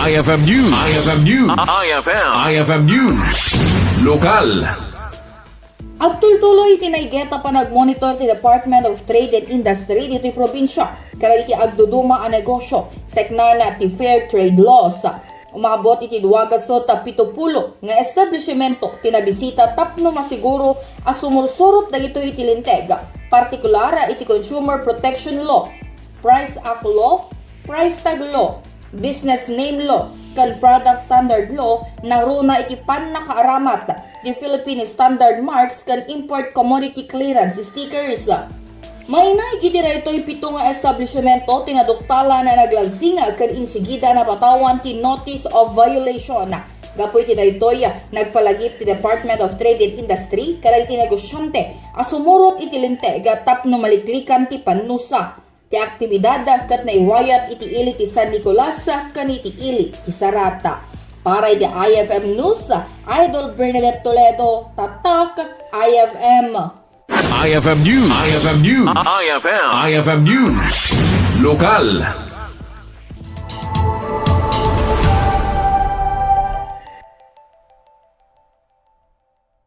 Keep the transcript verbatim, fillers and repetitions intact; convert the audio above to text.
I F M News. I F M News. I F M. I F M News. Lokal. Agtultuloy ti naigeta panagmonitor ti Department of Trade and Industry ditoy probinsya kadagiti agduduma a negosyo, seknana ti Fair Trade Laws. Umabot iti dua gasut a pitupulo nga establishmento ti nabisita tapno masiguro a sumursurot dagitoy iti linteg, partikular iti Consumer Protection Law, Price Act Law, Price Tag Law, Business Name Law, ken Product Standard Law, nangruna iti pannakaaramat ti Philippine Standard Marks ken Import Commodity Clearance Stickers. Mainaig iti daytoy pito nga establishmento ti naduktalan a naglansing ken insigida a napatawan ti Notice of Violation. Gapu iti daytoy, nagpalagip ti Department of Trade and Industry kadagiti negosyante a sumurot iti linteg tapno maliklikan ti pannusa. Ti aktibidad ket naiwayat iti ili ti San Nicolas ken iti ili ti Sarata. Para iti I F M News, Idol Bernadette Toledo, Tatak, I F M. I F M News. I F M News. I F M. I F M News. Lokal.